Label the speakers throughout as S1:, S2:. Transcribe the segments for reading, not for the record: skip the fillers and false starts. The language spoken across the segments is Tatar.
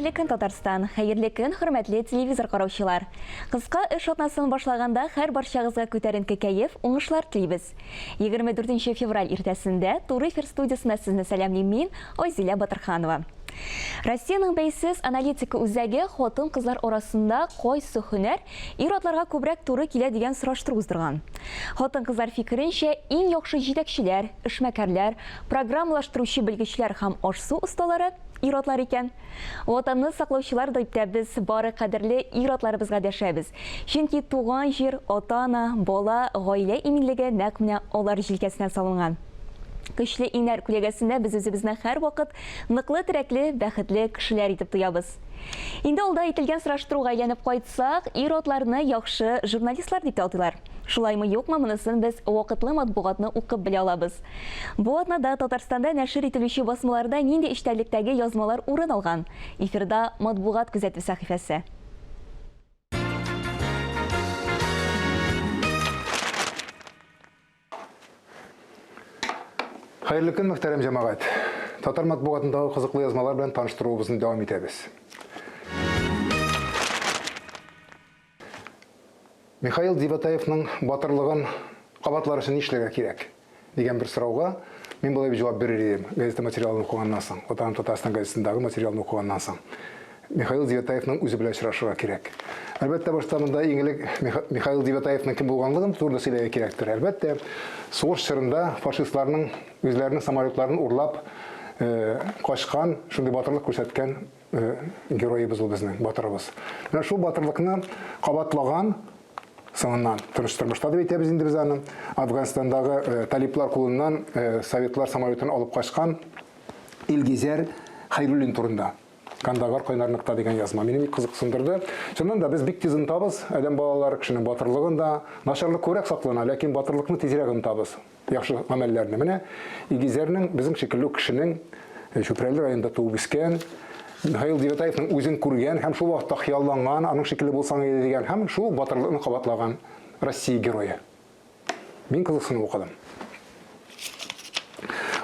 S1: Хәерле көн, Татарстан! Хәерле көн, хөрмәтле телевизор караучылар! Кыска эш атнасын башлаганда һәр барчагызга күтәренке кәеф, уңышлар телибез. 24 февраль иртәсендә Туры эфир студиясендә сезне сәламлим мин, Айзилә Батырханова. Россиянең бәйсез аналитика үзәге хатын-кызлар арасында кайсы һөнәр ир-атларга күбрәк туры килә дигән сораштыру уздырган. Хатын-кызлар фикеренчә, иң яхшы җитәкчеләр, эшмәкәрләр, программалаштыручы белгечләр һәм аш-су осталары ир-атлар икән. Ватанны саклаучылар дип тә без бары кадерле ир-атларыбызга дәшәбез. Чөнки туган җир, ата-ана, бала, гаилә иминлеге нәкъ менә алар җилкәсенә салынган. Көчле иңнәр күләгәсендә без үзебезне һәрвакыт ныклы терәкле, бәхетле кешеләр итеп тоябыз. Инде алда әйтелгән сораштыруга әйләнеп кайтсак, ир-атларны яхшы журналистлар дип тә атыйлар. Шулаймы, юкмы, монысын без вакытлы матбугатны укып белә алабыз. Бу атнада Татарстанда нәшер ителүче басмаларда нинди эчтәлектәге язмалар урын алган? Эфирда Матбугат күзәтү сәхифәсе.
S2: Хәерле көн, мөхтәрәм җәмәгать. Татар матбугатындагы кызыклы язмалар белән таныштыруыбызны дәвам итәбез. Михаил Девятаевның батырлыгын кабатлар өчен нишләргә кирәк? дигән бер сорауга мин болай бер җавап бирер идем, газета материалын укыганнан соң, Ватаным Татарстан газетасындагы материалны укыганнан соң. Михаил Девятаевның үзе белән очрашырга кирәк. Әлбәттә, башта монда иң элек Михаил Девятаевның кем булганлыгын турында сөйләргә кирәктер. Әлбәттә, сугыш чорында фашистларның үзләренең самолетларын урлап э, качкан, шундый батырлык күрсәткән э, героебыз ул безнең, батырыбыз. Менә шул батырлыкны кабатлаган соңыннан тыныч тормышта дип әйтәбез инде без аны. Афганстандагы э, талиблар кулыннан советлар самолетын алып качкан Илгизәр Хәйруллин турында. Кандагар кайнар нокта дигән язма мине бик кызыксындырды. Чыннан да без бик тиз онытабыз, адәм балалары кешенең батырлыгын да, начарлык күбрәк саклана, ләкин батырлыкны тизрәк онытабыз. Яхшы гамәлләрне. Менә Игизәрнең безнең шикелле үк кешенең э, Чүпрәле районында туып үскән, Михаил Девятаевның үзен күргән һәм шул вакытта хыялланган, аның шикелле булсаң иде дигән һәм шул батырлыкны кабатлаган Россия герое. Мин кызыксынып укыдым.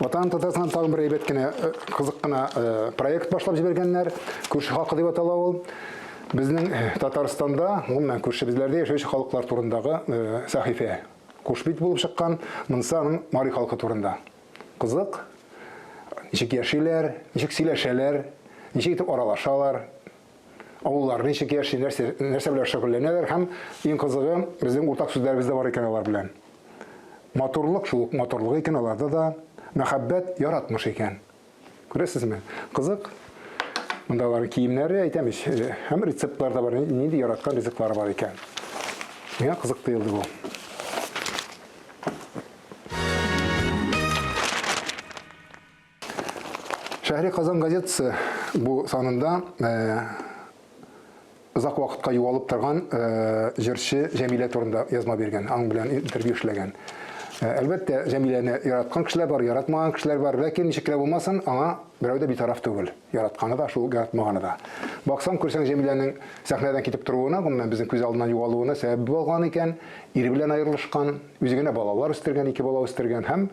S2: Ватан Татарстан тагын бер әйбәт кенә, э, кызык кына э, проект башлап җибәргәннәр. Күрше хакы дип атала ул. Безнең э, Татарстанда, гомумән күршебезләрдә яшәүче халыклар турындагы сәхифә. Кушбит булып чыккан, монысы аның мари халкы турында. Кызык. Ничек яшиләр, ничек сөйләшәләр, ничек итеп аралашалар, авыллар ничек яши, нәрсә, нәрсә белән шөгыльләнәләр һәм иң кызыгы, безнең уртак сүзләребез дә бар икән алар белән. Матурлык шул ук матурлык икән аларда да, мәхәббәт яратмыш икән. Күрәсезме? Кызык. Монда аларның киемнәре, әйтәм ич, э, һәм рецептлар да бар, нинди яраткан ризыклары бар икән. Миңа кызык тоелды бу. Шәһри Казан газетасы бу санында э, озак вакытка югалып торган э, җырчы Җәмилә турында язма биргән, аның белән интервью эшләгән. Э, әлбәттә, Җәмиләне яраткан кешеләр бар, яратмаган кешеләр бар, ләкин ничек кенә булмасын, аңа берәү дә битараф түгел. Яратканы да, шул яратмаганы да. Баксаң, күрсәң, Җәмиләнең сәхнәдән китеп торуына, гомумән, безнең күз алдыннан югалуына сәбәп булган икән, ире белән аерылышкан, Үзе генә балалар үстергән, ике бала үстергән һәм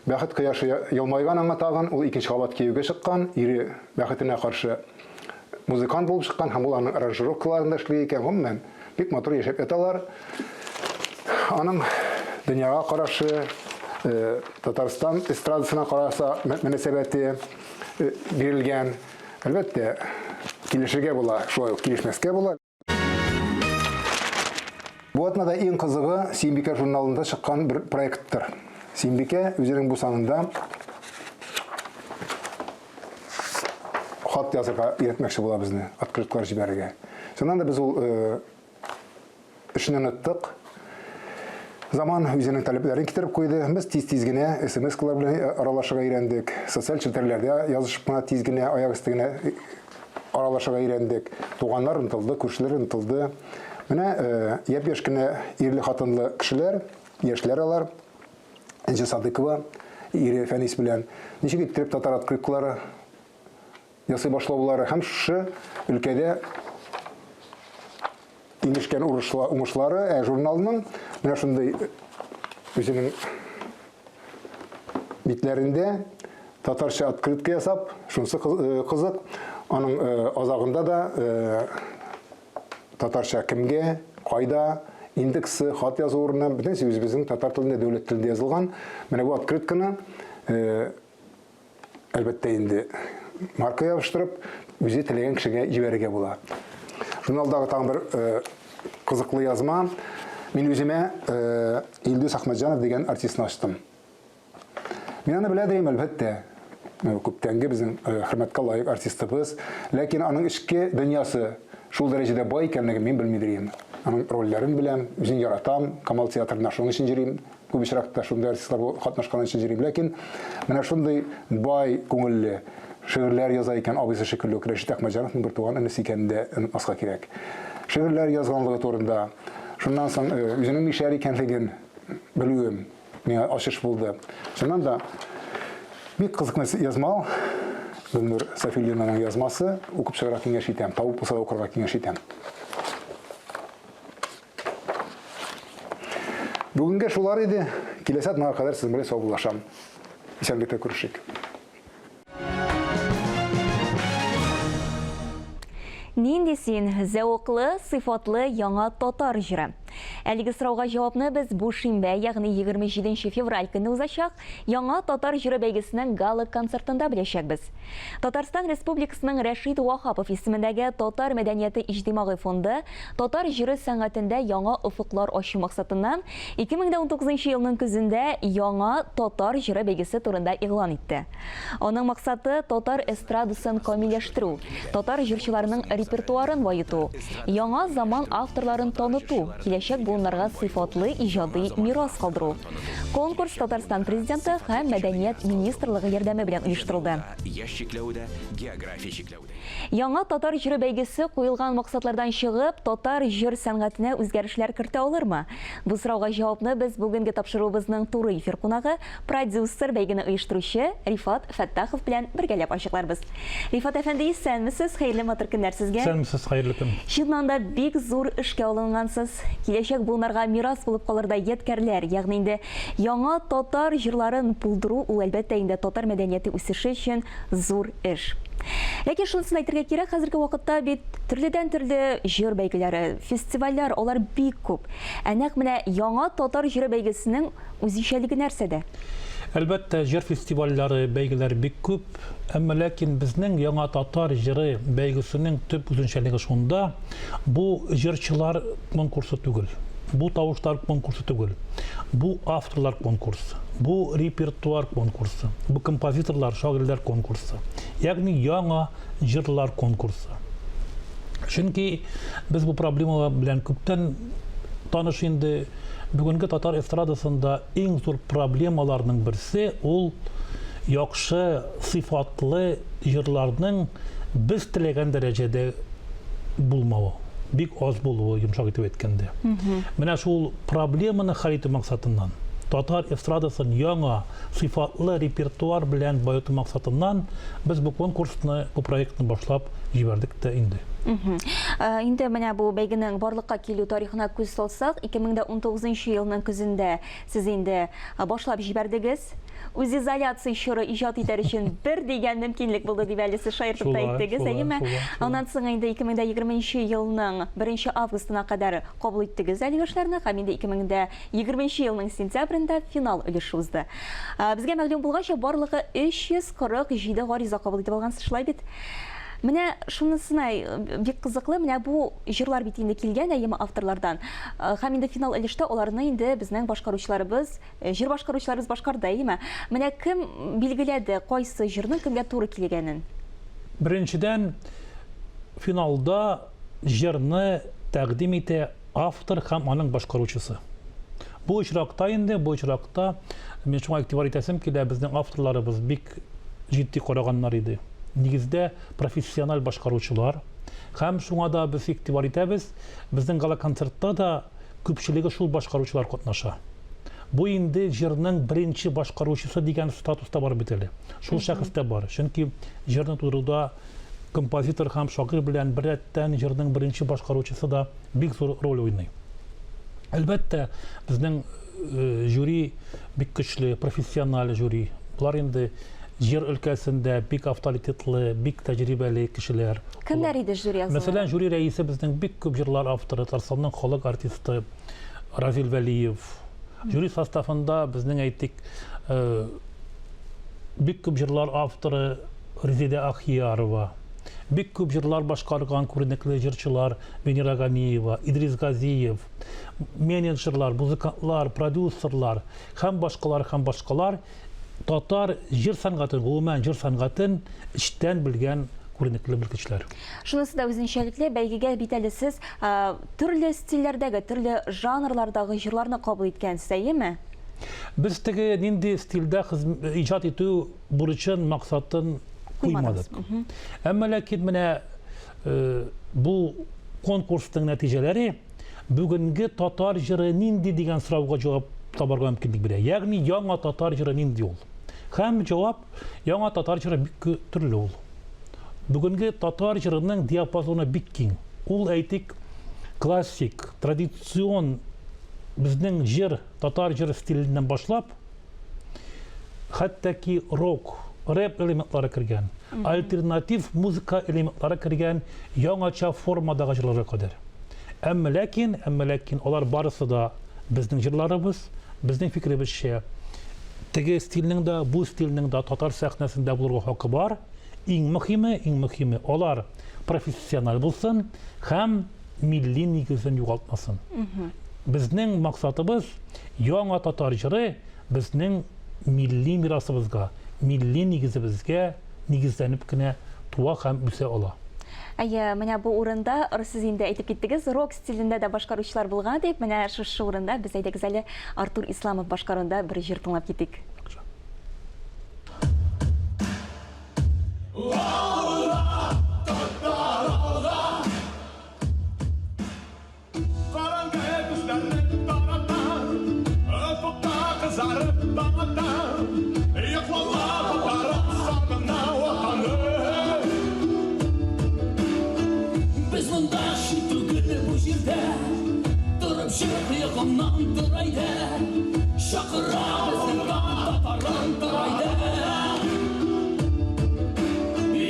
S2: бәхет кояшы елмайган аңа тагын, ул икенче кабат кияүгә чыккан, ире бәхетенә каршы музыкант булып чыккан һәм ул аның аранжировкаларында эшли икән. Гомумән, бик матур яшәп яталар. Аның дөньяга карашы, э, Татарстан эстрадасына караса мөнәсәбәте э, бирелгән. Әлбәттә, килешергә була, шулай ук килешмәскә була. Бу атнада иң кызыгы Сөембикә журналында чыккан бер проекттыр. Сөембикә үзенең бу санында хат язырга өйрәтмәкче була безне, открыткалар җибәрергә. Чыннан да без ул э, эшне оныттык. Заман үзенең таләпләрен китереп куйды. Без тиз-тиз генә смс-калар белән э, аралашырга өйрәндек. Социаль челтәрләрдә язышып кына тиз генә аяк өсте генә э, аралашырга өйрәндек. Туганнар онытылды, күршеләр онытылды. Менә э, япь-яшь кенә ирле-хатынлы кешеләр, яшьләр алар, Энҗе Садыкова, ире Фәнис белән ничек иттереп татар открыткалары ясый башлаулары һәм шушы өлкәдә ирешкән уңышлары, ә журналның менә шундый үзенең битләрендә татарча открытка ясап, шунысы э, кызык, Аның азагында да татарча кемгә, кайда, индексы, хат язу урыны, бөтенесе үзебезнең татар телендә, дәүләт телендә язылган. Менә бу открытканы, әлбәттә инде, марка ябыштырып, үзе теләгән кешегә җибәрергә була. Журналдагы тагын бер кызыклы язма. Мин үземә Илдус Әхмәтҗанов дигән артистны ачтым. Мин аны белә дим, әлбәттә. Күптәнге безнең хөрмәткә лаек артистыбыз. Ләкин аның эчке дөньясы шул дәрәҗәдә бай икәнлеген мин белми дим. Аның рольләрен беләм, үзен яратам, Камал театрына шуның өчен йөрим. Күп очракта шундый артистлар катнашкан өчен йөрим. Ләкин менә шундый бай күңелле шигырьләр яза икән абыйсы шикелле үк Рәшит Әхмәтҗановның бертуган энесе икәнен дә онытмаска кирәк. Шигырьләр язганлыгы турында, шуннан соң үзенең мишәр икәнлеген белүем миңа ачыш булды. Чыннан да бик кызыклы язма ул. Гөлнур Сафиуллинаның язмасы. Укып чыгарга киңәш итәм. Табып булса да укырга киңәш итәм. Бүгенгә шулар иде. Киләсе атнага кадәр сезнең белән саубуллашам. Исәнлектә күрешик.
S1: Нинди син, зәвыклы, сыйфатлы яңа татар җыры? Әлеге сорауга җавапны без бу шимбә, ягъни 27 февраль көнне узачак Яңа татар җыры бәйгесенең гала-концертында беләчәкбез. Татарстан Республикасының Рәшит Ваһапов исемендәге Татар мәдәнияте иҗтимагый фонды татар җыры сәнгатендә яңа офыклар ачу максатыннан 2019 елның көзендә Яңа татар җыры бәйгесе турында игълан итте. Аның максаты, татар эстрадасын камилләштерү, татар җырчыларының репертуарын баету, яңа заман авторларын таныту, киләчәк буыннарга сыйфатлы иҗади мирас калдыру. Конкурс Татарстан Президенты һәм Мәдәният министрлыгы ярдәме белән оештырылды. Яңа татар җыры бәйгесе куелган максатлардан чыгып, татар җыр сәнгатенә үзгәрешләр кертә алырмы? Бу сорауга җавапны без бүгенге тапшыруыбызның туры эфир кунагы, продюсер, бәйгене оештыручы Рифат Фәттахов белән бергәләп ачыкларбыз. Рифат әфәнде, исәнмесез, хәерле матур көннәр сезгә.
S3: Исәнмесез, хәерле көн.
S1: Чыннан да бик зур эшкә алынгансыз. Киләчәк буыннарга мирас булып калырдай ядкәрләр, ягъни инде яңа татар җырларын булдыру ул, әлбәттә инде, татар мәдәнияте үсеше өчен зур эш. Ләкин шунысын әйтергә кирәк, хәзерге вакытта бит төрледән-төрле җыр бәйгеләре, фестивальләр, алар бик күп. Ә нәкъ менә яңа татар җыры бәйгесенең үзенчәлеге нәрсәдә?
S3: Әлбәттә, җыр фестивальләре, бәйгеләр бик күп. Әмма ләкин безнең яңа татар җыры бәйгесенең төп үзенчәлеге шунда, бу җырчылар конкурсы түгел. Бу тавышлар конкурсы түгел. Бу авторлар конкурсы. Бу репертуар конкурсы. Бу композиторлар, шагыйрьләр конкурсы. Ягъни яңа җырлар конкурсы. Чөнки без бу проблемалар белән күптән таныш инде. Бүгенге татар эстрадасында иң зур проблемаларның берсе ул яхшы, сыйфатлы җырларның без теләгән дәрәҗәдә булмавы, бик аз булуы, йомшак итеп әйткәндә. Менә шул проблеманы хәл итү максатыннан, татар эстрадасын яңа, сыйфатлы репертуар белән баету максатыннан без бу конкурсны, бу проектны башлап җибәрдек тә инде.
S1: Э, инде менә бу бәйгенең барлыкка килү тарихына күз салсак, 2019 елның көзендә сез инде э, башлап җибәрдегез. Үзизоляция чоры иҗат итәр өчен бер дигән мөмкинлек булды дип әле сез шаяртып та әйттегез, әйеме? Аннан соң инде 2020 елның 1 августына кадәр кабул иттегез әлеге эшләрне һәм инде 2020 елның сентябрендә финал өлеше узды. Безгә мәгълүм булганча, барлыгы 347 гариза кабул итеп алгансыз, шулай бит? Менә шунысына бик кызыклы, менә бу җырлар бит инде килгән, әйеме, авторлардан. Һәм инде финал өлештә аларны инде безнең башкаручыларыбыз Җыр башкаручыларыбыз башкарды, әйеме? Менә кем билгеләде, кайсы җырның кемгә туры килгәнен?
S3: Беренчедән, финалда җырны тәкъдим итә автор һәм аның башкаручысы. Бу очракта инде, бу очракта мин шуңа игътибар итәсем килә, безнең авторларыбыз бик җитди караганнар иде. Нигездә профессиональ башкаручылар. Һәм шуңа да без игътибар итәбез, безнең гала-концертта да күпчелеге шул башкаручылар катнаша. Бу инде җырның беренче башкаручысы дигән статус та бар бит әле. Шул шәхес тә бар. Чөнки җырны тудыруда композитор һәм шагыйрь белән беррәттән җырның беренче башкаручысы да бик зур роль уйный. Әлбәттә, безнең э, жюри бик көчле, профессиональ жюри. Болар инде җыр өлкәсендә бик авторитетлы, бик тәҗрибәле кешеләр.
S1: Кемнәр иде жюри әгъзалары?
S3: Мәсәлән, жюри рәисе безнең бик күп җырлар авторы, Татарстанның халык артисты Равил Вәлиев. Жюри составында безнең әйтик, э, бик күп җырлар авторы Резеда Ахиярова, бик күп җырлар башкарган күренекле җырчылар Венера Ганиева, Идрис Газиев, менеджерлар, музыкантлар, продюсерлар һәм башкалар һәм башкалар татар җыр сәнгатен, гомумән җыр сәнгатен эчтән белгән күренекле белгечләр.
S1: Шунысы да үзенчәлекле, бәйгегә бит әле сез төрле стильләрдәге, төрле жанрлардагы җырларны кабул иткәнсез, әйеме?
S3: Без теге нинди стильдә иҗат итү бурычын, максатын куймадык. Әмма ләкин менә бу конкурсның нәтиҗәләре бүгенге татар җыры нинди дигән сорауга җавап табарга мөмкинлек бирә. Ягъни яңа татар җыры нинди ул? Һәм җавап яңа татар җыры бик төрле ул. Бүгенге татар җырының диапазоны бик киң. Ул әйтик классик, традицион безнең җыр, татар җыры стиленнән башлап, хәтта ки рок, рэп элементлары кергән, альтернатив музыка элементлары кергән яңача формадагы җырларга кадәр. Әмма ләкин, әмма ләкин алар барысы да безнең җырларыбыз, безнең фикеребезчә, теге стильнең дә, бу стильнең дә татар сәхнәсендә булырга хакы бар. Иң мөхиме, иң мөхиме, алар профессиональ булсын һәм милли нигезен югалтмасын. Безнең максатыбыз яңа татар җыры безнең милли мирасыбызга, милли нигезебезгә нигезләнеп кенә туа һәм үсә ала.
S1: Әйе, менә бу урында, сез инде әйтеп киттегез, рок стилендә дә башкаручылар булган дип, менә шушы урында без әйдәгез әле Артур Исламов башкаруында бер җыр тыңлап китик.
S4: Караңгы күзләрне тарата, Офыкта кызарып таң ата, Йоклама татарым, сагына Ватаны. Без монда чит түгел бу җирдә, Торып чык йокыңнан, тор әйдә, Чакыра безнең таң, татарым, тор әйдә.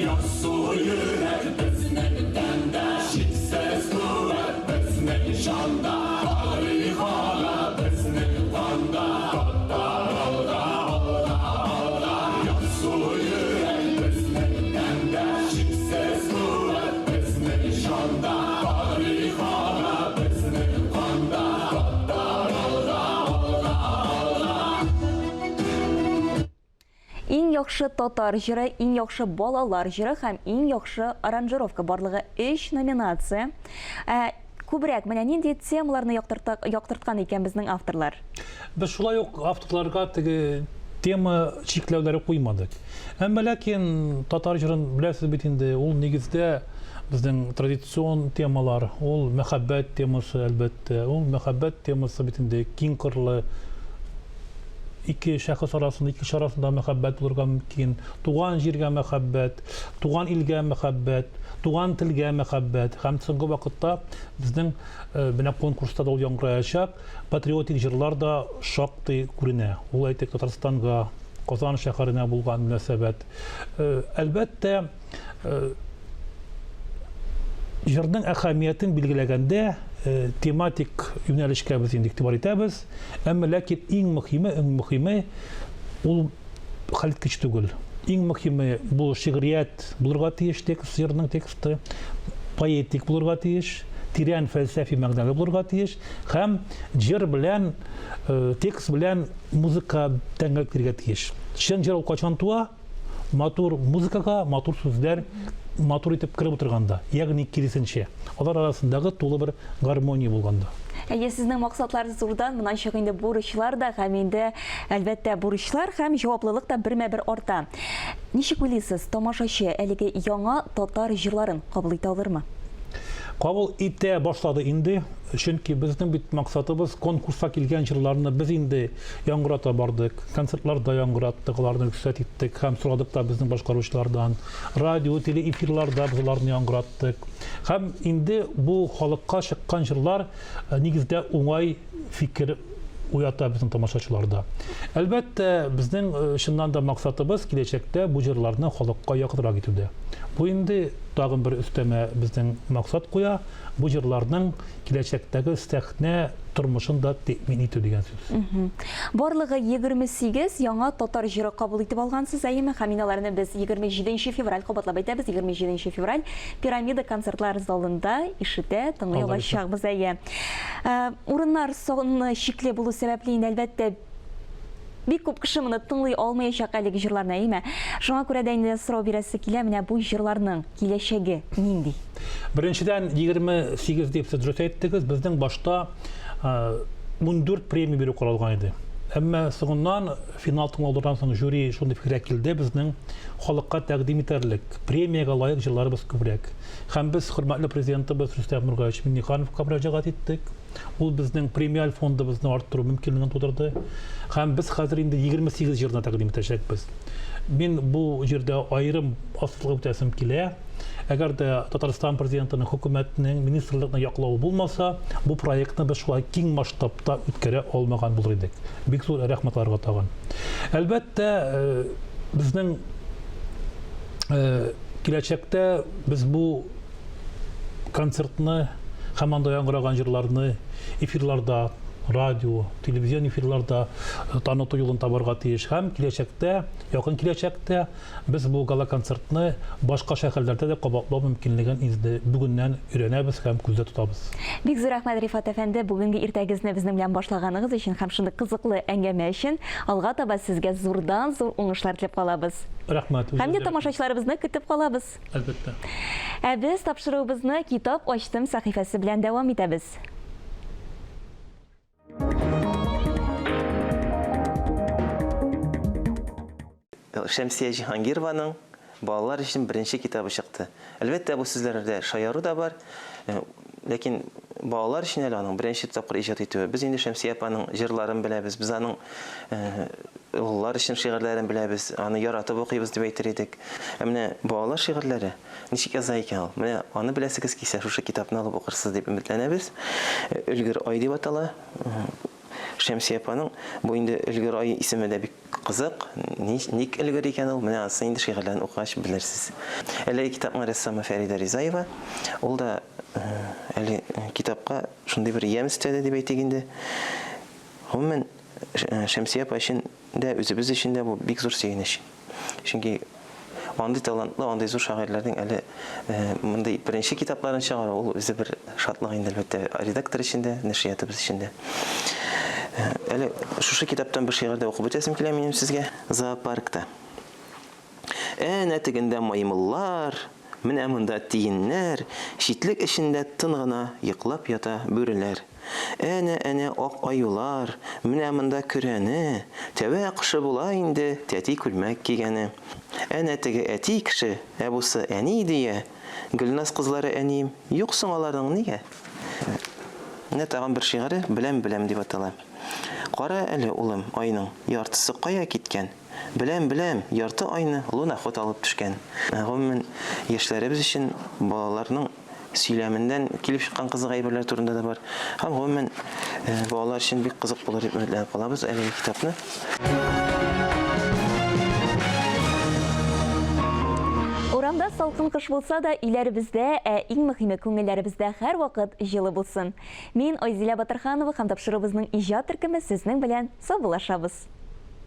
S4: Ярсу йөрәк безнең тәндә, Чиксез куәт безнең җанда, Тарих ага безнең канда, Татар алга, алга, алга. Ярсу йөрәк безнең тәндә, Чиксез куәт безнең җанда, Тарих ага безнең канда, Татар алга, алга, алга.
S1: Иң яхшы татар җыры, иң яхшы балалар җыры һәм иң яхшы аранжировка барлыгы өч номинация. Ә, күбрәк менә нинди темаларны яктырта, яктырткан икән безнең авторлар?
S3: Без шулай ук авторларга теге тема чикләүләре куймадык. Әмма ләкин татар җырын беләсез бит инде, ул нигездә безнең традицион темалар, ул мәхәббәт темасы, әлбәттә. Ул мәхәббәт темасы бит инде киң кырлы, ике шәхес арасында, ике кеше арасында мәхәббәт булырга мөмкин, туган җиргә мәхәббәт, туган илгә мәхәббәт, туган телгә мәхәббәт. Һәм соңгы вакытта безнең э, менә конкурста да ул яңгыраячак, патриотик җырлар да шактый күренә. Ул әйтик Татарстанга, Казан шәһәренә булган мөнәсәбәт. Э, әлбәттә, э, җырның әһәмиятен билгеләгәндә э, тематик юнәлешкә без инде игътибар итәбез. Әмма ләкин иң мөһиме, иң мөһиме ул хәлиткеч түгел. Иң мөһиме бу шигърият булырга тиеш текст, җырның тексты, поэтик булырга тиеш, тирән фәлсәфи мәгънәле булырга тиеш һәм җыр белән э, текст белән музыка тәңгәл килергә тиеш. Чын җыр ул кайчан туа? Матур музыкага матур сүзләр матур итеп кереп утырганда, ягъни киресенчә, алар арасындагы тулы бер гармония булганда.
S1: Әйе, сезнең максатлар зурдан, моннан чыгып инде бурычлар да һәм инде, әлбәттә, бурычлар һәм җаваплылык та бермә-бер арта. Ничек уйлыйсыз, тамашачы әлеге яңа татар җырларын кабул итә алырмы?
S3: Кабул итә башлады инде, чөнки безнең бит максатыбыз конкурска килгән җырларны без инде яңгырата бардык, концертларда яңгыраттык, аларны рөхсәт иттек һәм сорадык та безнең башкаручылардан. Радио, телеэфирларда без аларны яңгыраттык. Һәм инде бу халыкка чыккан җырлар э, нигездә уңай фикер уята безнең тамашачыларда. Әлбәттә, безнең чыннан да максатыбыз киләчәктә бу җырларны халыкка якынрак итүдә. Бу инде тагын бер өстәмә безнең максат куя, бу җырларның киләчәктәге сәхнә тормышын да тәэмин итү дигән сүз.
S1: Барлыгы 28 яңа татар җыры кабул итеп алгансыз, әйеме? Һәм инде аларны без 27 нче февраль, кабатлап әйтәбез, 27 нче февраль Пирамида концертлар залында ишетә, тыңлый алачакбыз, әйе. Урыннар саны чикле булу сәбәпле инде, әлбәттә, бик күп кеше моны тыңлый алмаячак әлеге җырларны, әйеме? Шуңа күрә дә инде сорау бирәсе килә, менә бу җырларның киләчәге нинди?
S3: Беренчедән, 28 дип сез дөрес әйттегез, безнең башта 14 премия бирү каралган иде. Әмма соңыннан финал тыңлаулардан соң жюри шундый фикергә килде, безнең халыкка тәкъдим итәрлек, премиягә лаек җырларыбыз күбрәк. Һәм без хөрмәтле президентыбыз Рөстәм Нургалиевич Миңнехановка мөрәҗәгать иттек. Ул безнең премиаль фондыбызны арттыру мөмкинлеген тудырды. Һәм без хәзер инде 28 җырны тәкъдим итәчәкбез. Мин бу җирдә аерым ассызыклап үтәсем килә. Әгәр дә Татарстан президентының, хөкүмәтнең, министрлыкның яклавы булмаса, бу проектны без шулай киң масштабта үткәрә алмаган булыр идек. Бик зур рәхмәт аларга тагын. Әлбәттә, э, безнең э, киләчәктә без бу концертны һәм анда яңгыраган җырларны эфирларда, радио, телевизион эфирларда э, таныту юлын табарга тиеш. Һәм киләчәктә, якын киләчәктә без бу гала-концертны башка шәһәрләрдә дә кабатлау мөмкинлеген инде бүгеннән өйрәнәбез һәм күздә тотабыз.
S1: Бик зур рәхмәт, Рифат әфәнде, бүгенге иртәгезне безнең белән башлаганыгыз өчен һәм шундый кызыклы әңгәмә өчен. Алга таба сезгә зурдан-зур уңышлар теләп калабыз.
S3: Рәхмәт.
S1: Һәм дә тамашачыларыбызны көтеп калабыз.
S3: Әлбәттә.
S1: Ә без тапшыруыбызны Китап ачтым сәхифәсе белән дәвам итәбез.
S5: Шәмсия Җиһангированың балалар өчен беренче китабы чыкты. Әлбәттә, бу сүзләрдә шаяру да бар, э, ләкин балалар өчен әле аның беренче тапкыр иҗат итүе. Без инде Шәмсия апаның җырларын беләбез, без аның э, Олылар өчен шигырьләрен беләбез, аны яратып укыйбыз дип әйтер идек. Ә менә балалар шигырьләре ничек яза икән ул? Менә аны беләсегез килсә, шушы китапны алып укырсыз дип өметләнәбез. Өлгер ай дип атала. Шәмсия апаның бу инде Өлгер ай исеме дә бик кызык. Ник өлгер икән ул? Менә анысы инде шигырьләрен укыгач белерсез. Әлеге китапның рәссамы Фәридә Ризаева. Ул да әле китапка шундый бер ямь өстәде дип әйтик инде. Гомумән, Шәмсия апа өчен дә, үзебез өчен дә бу бик зур сөенеч. Чөнки андый талантлы, андый зур шагыйрьләрнең әле мондый беренче китапларын чыгару, ул үзе бер шатлык инде, әлбәттә, редактор өчен дә, нәшриятыбыз өчен дә. Әле шушы китаптан бер шигырь дә укып үтәсем килә минем сезгә. Зоопаркта. Әнә тегендә маймыллар, менә монда тиеннәр, читлек эчендә тын гына йоклап ята бүреләр. Әнә, әнә ак аюлар, менә монда көрәне, тәвә кошы була инде тәти күлмәк кигәне. Әнә теге әти кеше, ә бусы әни дөя, Гөлназ кызлары әнием, юк соң аларның нигә? Менә тагын бер шигыре, Беләм, беләм дип атала. Кара әле, улым, айның яртысы кая киткән? Беләм, беләм, ярты айны луноход алып төшкән. Гомумән, яшьләребез өчен балаларның сөйләменнән килеп чыккан кызык әйберләр турында да бар. Һәм гомумән, балалар өчен бик кызык булыр дип өметләнеп калабыз әлеге китапны.
S1: Урамда салкын кыш булса да, өйләребездә, ә иң мөһиме күңелләребездә һәрвакыт җылы булсын. Мин Айзилә Батырханова һәм тапшыруыбызның иҗат төркеме сезнең белән саубуллашабыз.